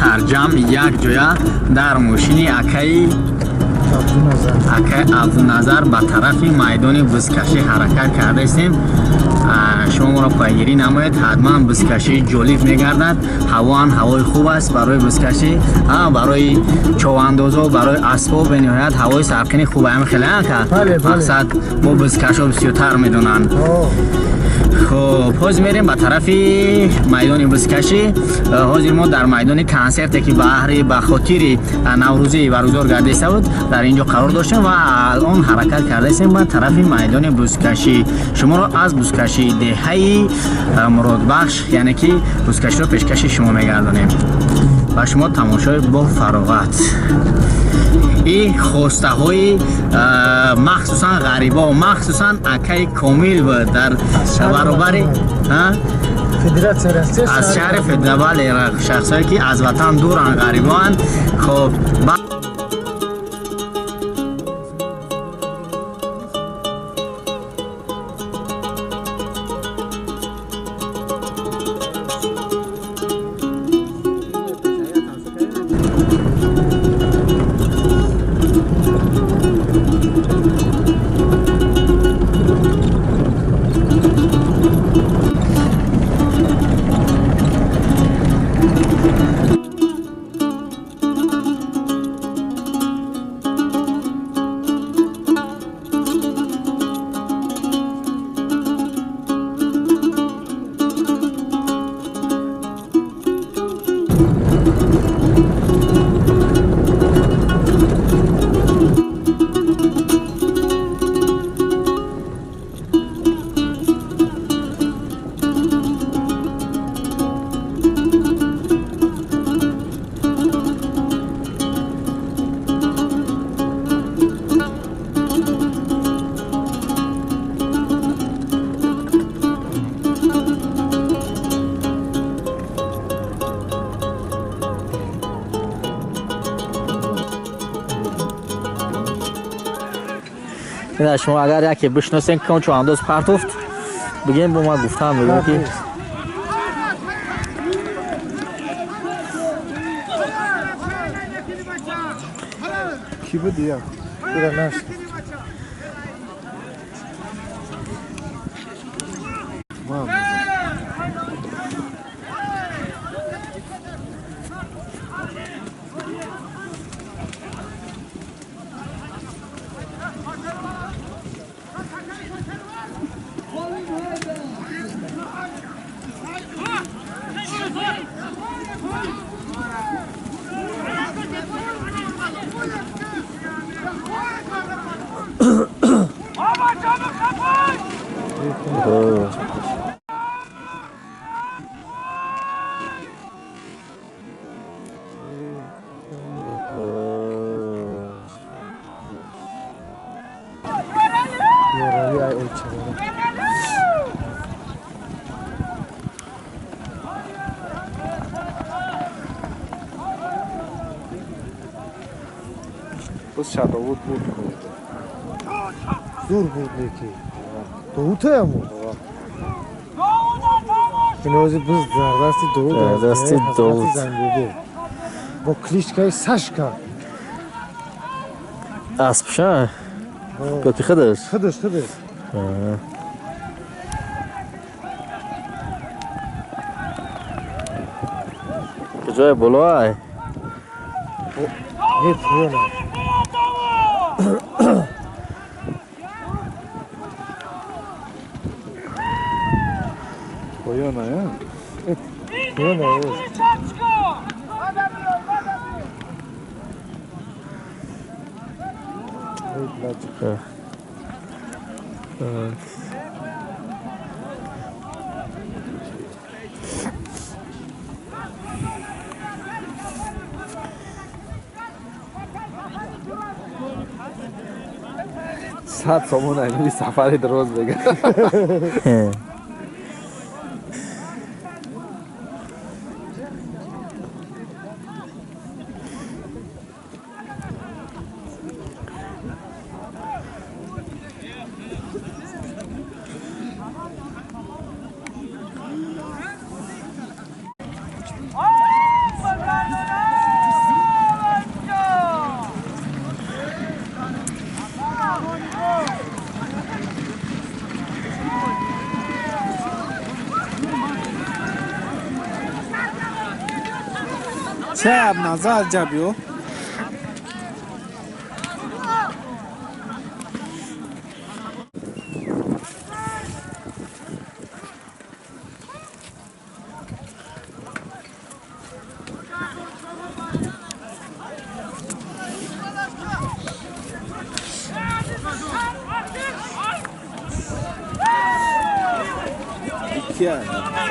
Сарҷам як ҷоя дар мошини акаи Абдуназар ба тарафи майдони бузкашӣ ҳаракат кардаистем. Шумо моро пайгирӣ намоед, ҳатман бузкашии ҷолиб мегардад. Ҳавоам ҳавои хуб аст барои бузкашӣ, барои човандозо, барои аспо бениҳоят ҳавои сарқини хуб ам хеле ака. Мақсад бо бузкашо бисёртар медонанд. Хуб, ҳозир мерем ба тарафи майдони бузкашӣ. Ҳозир мо дар майдони консерте ки баҳри ба хотири наврӯзӣ баргузор гардида буд дар инҷо қарор доштем ва алон ҳаракат кардаистем ба тарафи майдони бузкашӣ. Шуморо аз бузкашии деҳаи Муродбахш, яъне ки бузкаширо пешкаши шумо мегардонем. Ба шумо тамошои бо фароғат. И хостаҳои махсусан ғарибо, махсусан акаи Комил буд дар баробари аз шаҳри Федерале, шахсое ки аз ватан дуранд, ғарибоанд. Хоб, Шумо агар яке бишносен ки он чӯандоз партофт, бигем бо ма гуфтам, бигем ки ки буд я? Ира наш. Мам. Довуд буд. Зур буд неки. Довуд ҳам. Инози буз дар дасти Довуд. Дар дасти Довуд. Бо кличкаи Сашка. Аспша? Готи худаш? Худаш, худаш. Куҷои боло ай? Не, поёна. Поёна, я? Поёна, Сад сомон ами сафари дроз бега. Чаб назар ҷабё.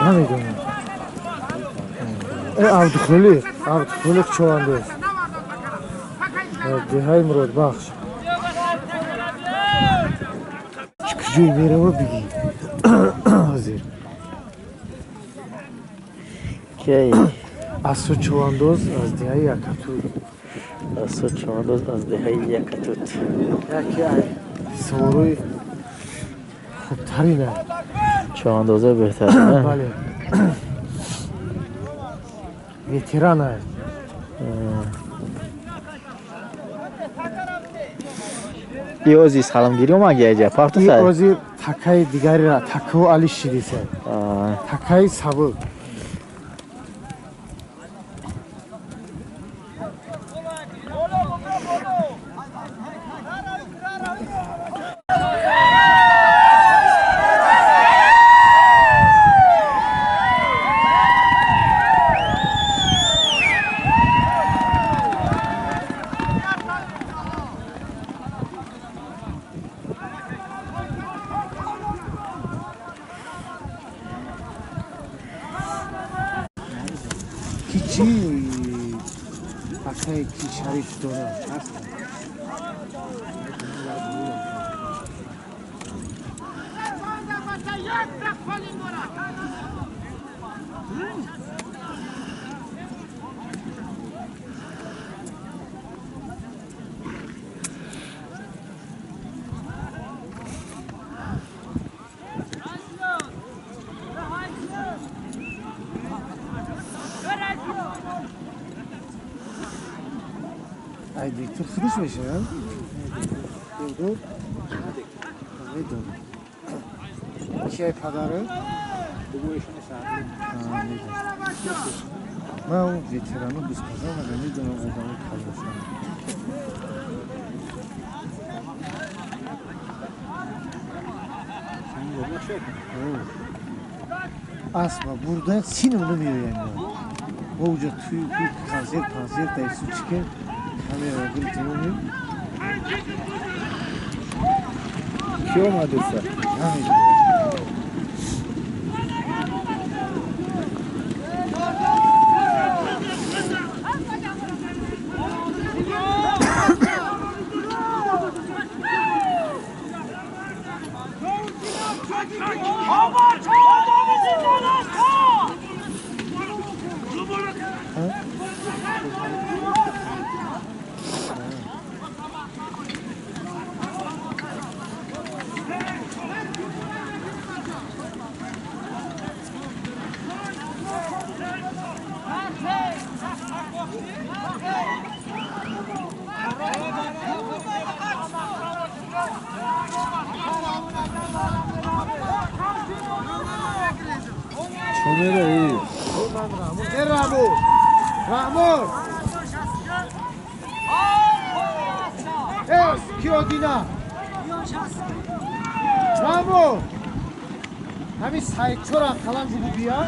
Намедонам. Абдухолиқ, Абдухолиқ чӯандоз. Деҳаи Муродбахш. Куҷое мерава бигӣ? Ҳозир. Кей? Асу чӯандоз аз деҳаи Якатут. Асу чӯандоз аз деҳаи Якатут. Яке аз саворои хубтарин аст. Чӯандоза беҳтар. Бале. Ветеран аст. Иози саломгирӣ омаги аҷа партуса. Иози такаи дигарира таку али шидиса. Такаи сабук. Акае ки шариф дорад аст. Ай диктор худаш мешавад? Дур? Медонам. Ки ай падару? Ман он ветерану бузпазам, ага медонам одамо калошам. Асба бурда синам намеоянд. Мо уҷа туи консерт пансерт дайсу чике камера гирифтем. Ки омадеса? Намедонам. Раҳмон! Э, ки одина? Раҳмон! Ҳамин сайчора қалам бугу бия.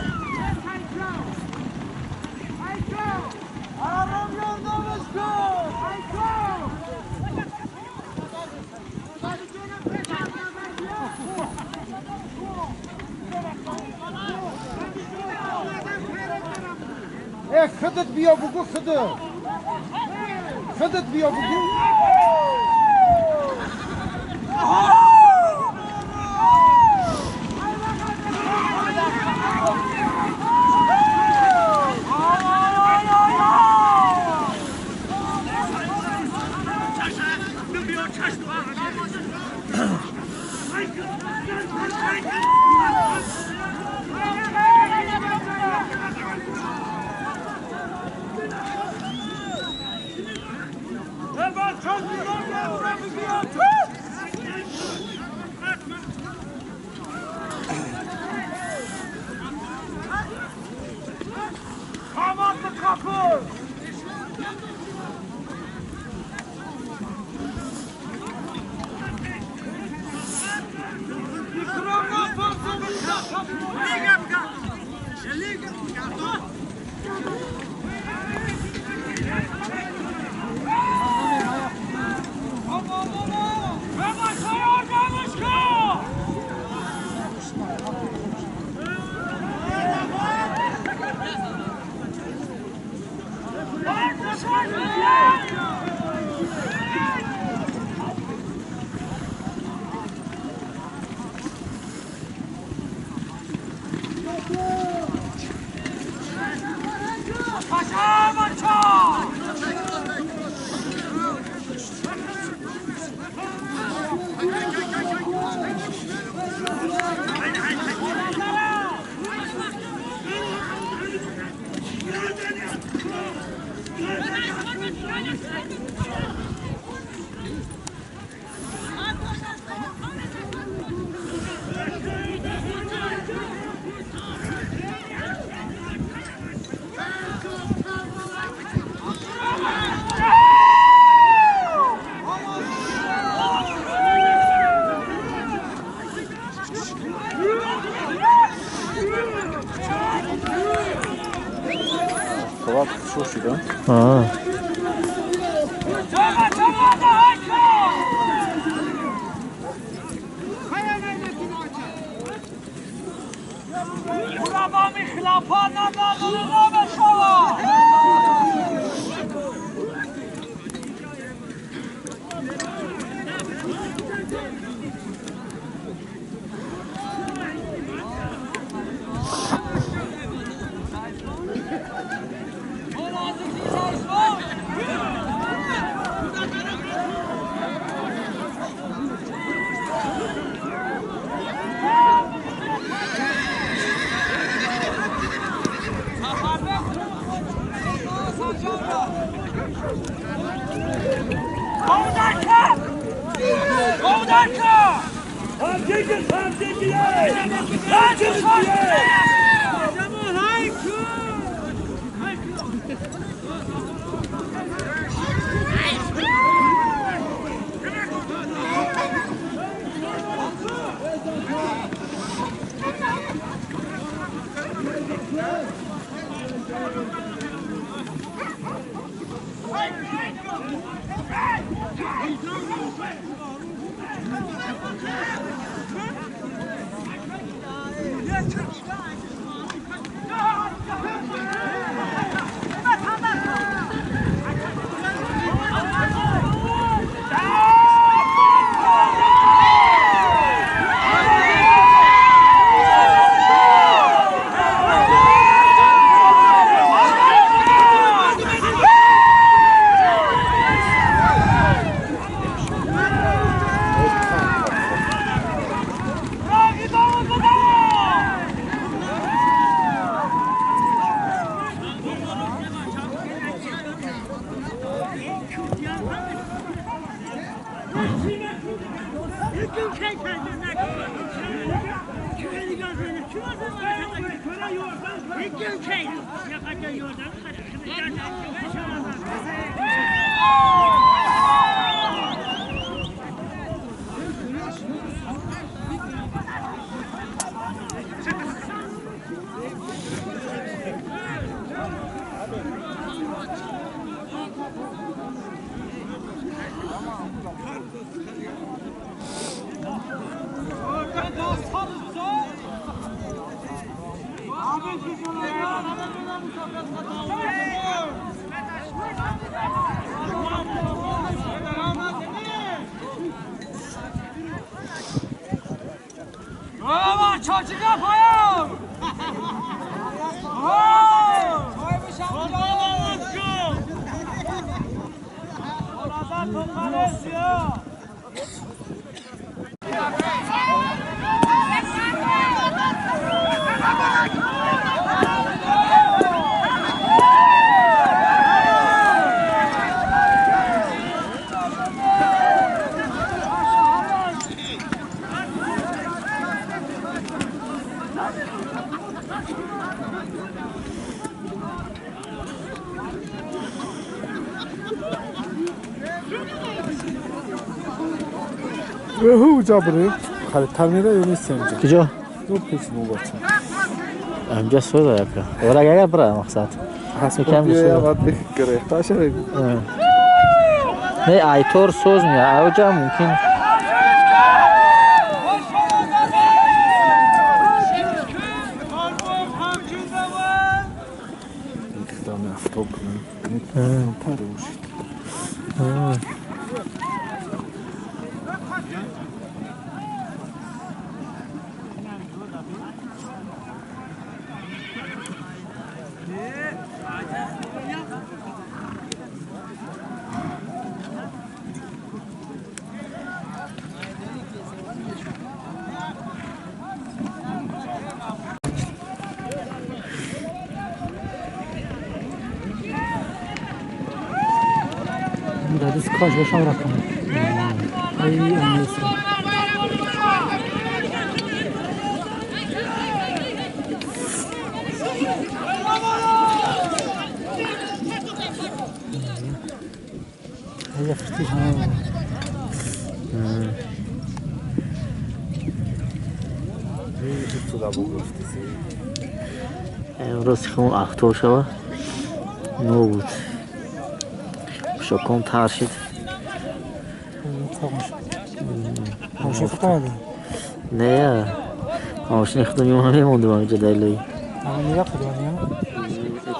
Э, худат биё бугу, худат. Худат биё бугу. Ҷабри харитар мера ё нест инҷа? Куҷо? Ду пеш мубача. Инҷа сӯза яка. Ора гага бра мақсад. Кам бад гирифта шавед. Не, айтор соз мея. Ауҷа мумкин. Имрӯз хун ахтор шава. Нобуд. Шоком тар шид. Мошин худто омадӣ? Не, мошини худо мемона, мемондум ҳаминҷа дар лои. Нигоҳ кардам.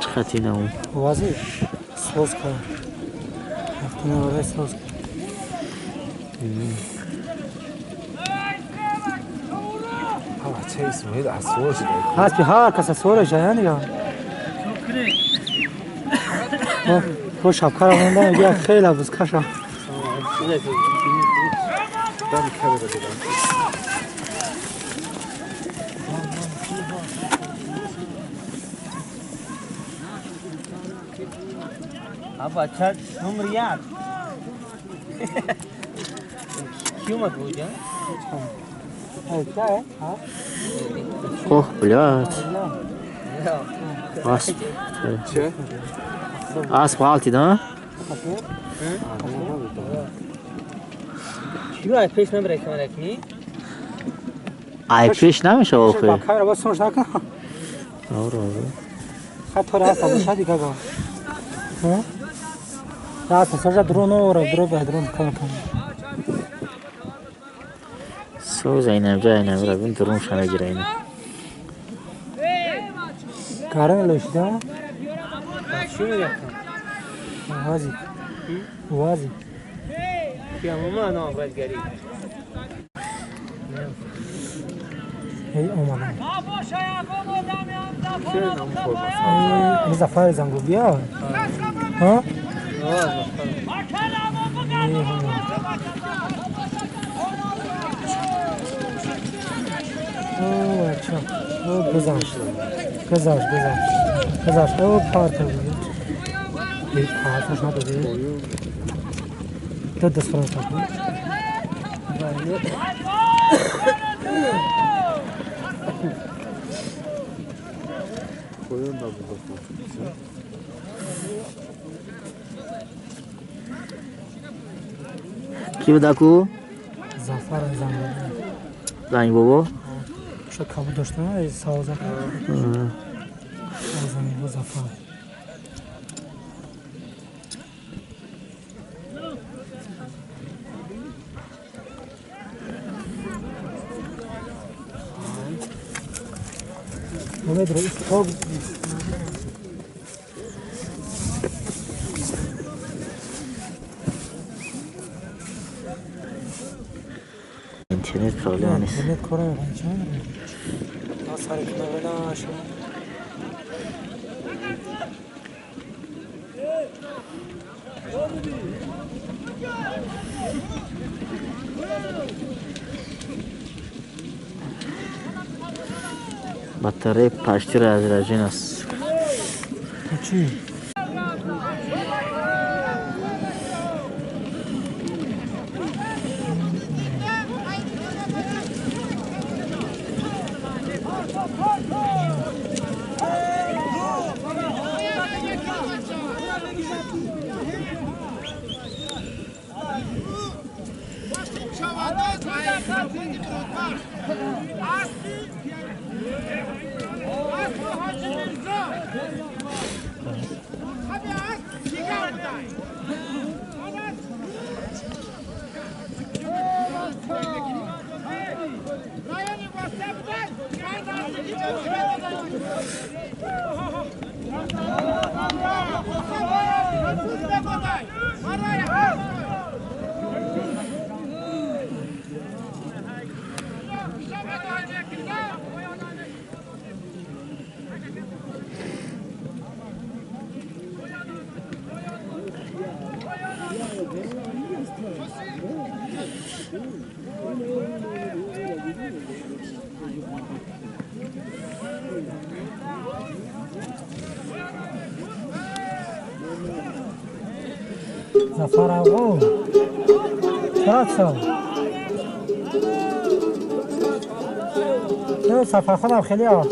Чӣ хати наум? Вази соз кард. Вақти соз кард. Бача Исмоил асвор шуда. Ҳаст ҳар кас асвора шуда дига. Бо шапкара монда мегӯяд хеле бузкаша. Дан камера дидам. Бача номер як. Ки омад буҷа? Ох, блядь. Асп. Че? Асп ғалтид, а? Чӣ ай пеш намера камера кунӣ? Ай пеш намешава охе. Ба камера боз сонш накун. Оре, оре. Хатор ҳаст, абушади дига. Ҳа? Да, сажа дрон ора, дрон ба дрон кам кам. Соз айнам ҷа айнам ра бин дрон шана гира ина. Карен лошида? Чӣ мегӯяд? Вази. Вази. Киямума ном бадгарӣ. Эй омадам. Эй, Зафар Зангубия? Ҳа? О, бача. О, гузашт. Гузашт, гузашт. Гузашт. О, парта буд. Эй, парташ надоди. Ду даст фронт буд. Поён набуда. Ки будаку? Зафар Зангубия. Занг бобо? Ша кабуд дошта, савоза. Зангубо Зафар. Умед ро истоб. Интернет проблема нест. Интернет кора мекунад, чӣ медонам? Сари камера шуд. Батарея почти разряжена. Чӣ? Зафар оғо. Чаро Сафархонам хеле а.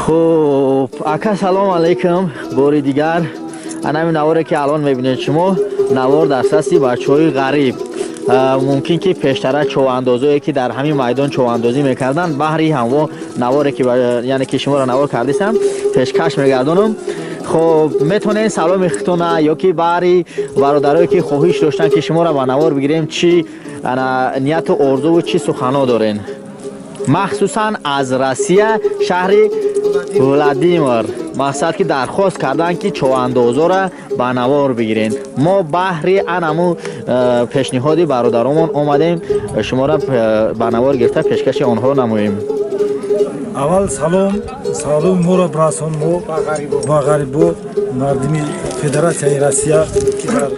Хуб, ака, салом алейкум. Бори дигар анами наворе ки алон мебинед шумо, навор дастраси бачаҳои ғариб. Мумкин ки пештара човандозое ки дар ҳамин майдон човандозӣ мекарданд, баҳри ҳамво наворе ки яъне ки шуморо навор кардистам, пешкаш мегардонам. Хоб, метавонед саломи худтона ё ки баҳри бародарое ки хоҳиш доштанд ки шуморо ба навор бигирем, чӣ нияту орзуву чӣ суханҳо дорен? Махсусан аз Россия, шаҳри Владимир, мақсад ки дархост карданд ки човандозоро ба навор бигирен. Мо баҳри анаму пешниҳоди бародаромон омадем, шуморо ба навор гирифта пешкаши онҳо намоем. Аввал салом, саломи моро бирасон мо ба ғарибо, мардуми Федератсияи Россия, ки дар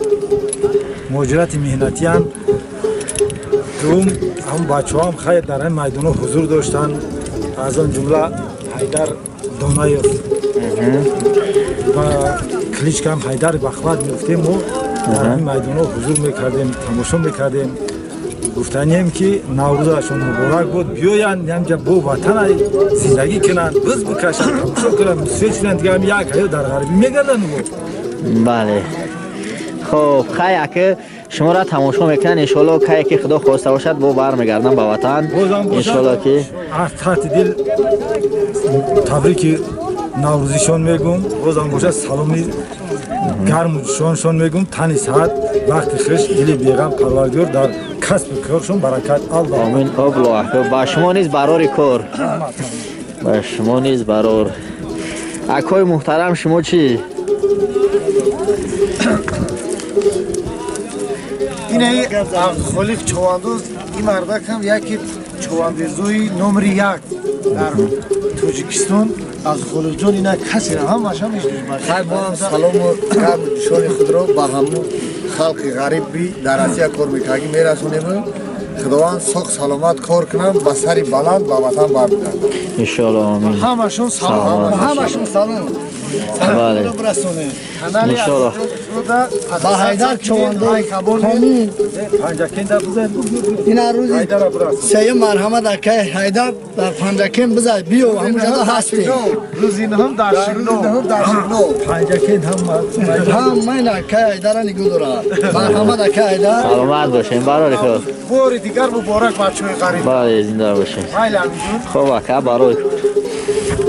муҳоҷирати меҳнатиянд. Дуюм, ҳам бачаҳоам хайр дар ҳамин майдонҳо ҳузур доштанд, аз он ҷумла Ҳайдар Донаев ва кличкам Ҳайдари Бахват мегуфтем. Мо дар ҳамин майдонҳо ҳузур мекардем, тамошо мекардем. Гуфтанием ки Наврӯзашон муборак буд, биёянд ҳамҷа бо ватан зиндагӣ кунанд, биз бикашанд, тамошо кунанд, мусфед шунанд. Дига ҳам як ҳаё дар ғарибӣ мегарданд мо. Бале, хоб, хай ака, шуморо тамошо мекунанд, иншоалло, кае ки Худо хоста бошад, бо бармегардам ба ватан, иншоалло ки. Аз таҳти дил табрики наврӯзишон мегӯм, бозам бошад саломи гарму ҷӯшоншон мегӯм. Тани саҳат, вақти хуш, дили беғам, Парвардигор дар касбу коршон баракат. Аллоҳ омин. Аллоҳ, ба шумо низ барори кор, ба шумо низ барор. Акои муҳтарам, шумо чӣ? Инаи Абдухолиқ човандоз, ин мардакам яке човандозои номери як дар Тоҷикистон. Абдухолиқҷон, ина касера ҳамаша мешиносад. Хай, мо ҳам салому гарму ҷӯшони худро ба ҳамун халқи ғариби дар Россия кор мекардагӣ мерасонем. Худованд соқ саломат кор кунанд, ба сари баланд ба ватан бармегарданд. Иншоалло, омин. Ҳамашон салом, ҳамашон салом. Бале, иншоалло. Ба Ҳайдар човандоз комил ина рӯзи сеюм марҳамат, акай Ҳайдар, дар Панҷакент бизай, биё, ҳамунҷода ҳастем. Рӯзи нуҳум дар Шигно. Панҷакент ҳама ин акай Ҳайдара нигоҳ дорад. Марҳамат, акай Ҳайдар. Саломат бошем, барори кор. Бори дигар муборак, бачаҳои ғариб. Бале, зинда бошем. Майли, Аминҷон. Хоб, ака, барори кор.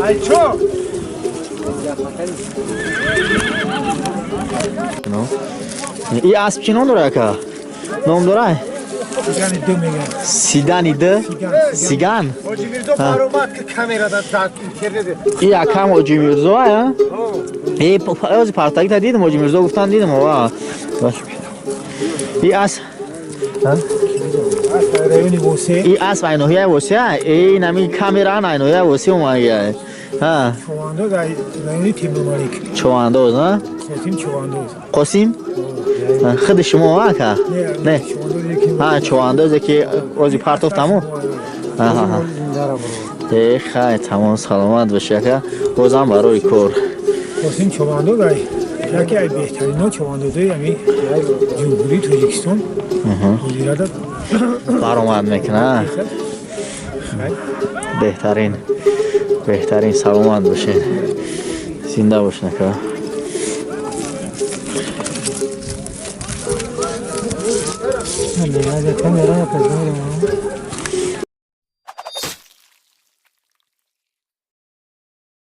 Айчо. И асп чӣ ном дора, ака? Ном дора? Сидани д? Сиган? Ҳоҷи Мирзо, баромад ки камера дар интернет. И акам Ҳоҷи Мирзо, а? Э, ози партагита дидам, Ҳоҷи Мирзо гуфтан, дидам, ова. И асп и асп ай ноҳияи Восеа? Э, инами камера ай ноҳияи Восеа омадагиа. Ҳа. Човандоз ай райони Темурмалик. Човандоз, а? Қосим Човандоз. Қосим? Худи шумо, ака? Не. Ҳа, човандозе ки ози партоф тамом? Аҳа. Э, хай, тамом, саломат бошӣ, ака. Бозам барои кор. Қосим Човандоз ай яке ай беҳтарино човандозои ами Ҷумҳурии Тоҷикистон. Ҳозирада баромад мекунад. Беҳтарин. Беҳтарин, саломат бошед. Зинда бошед, ака.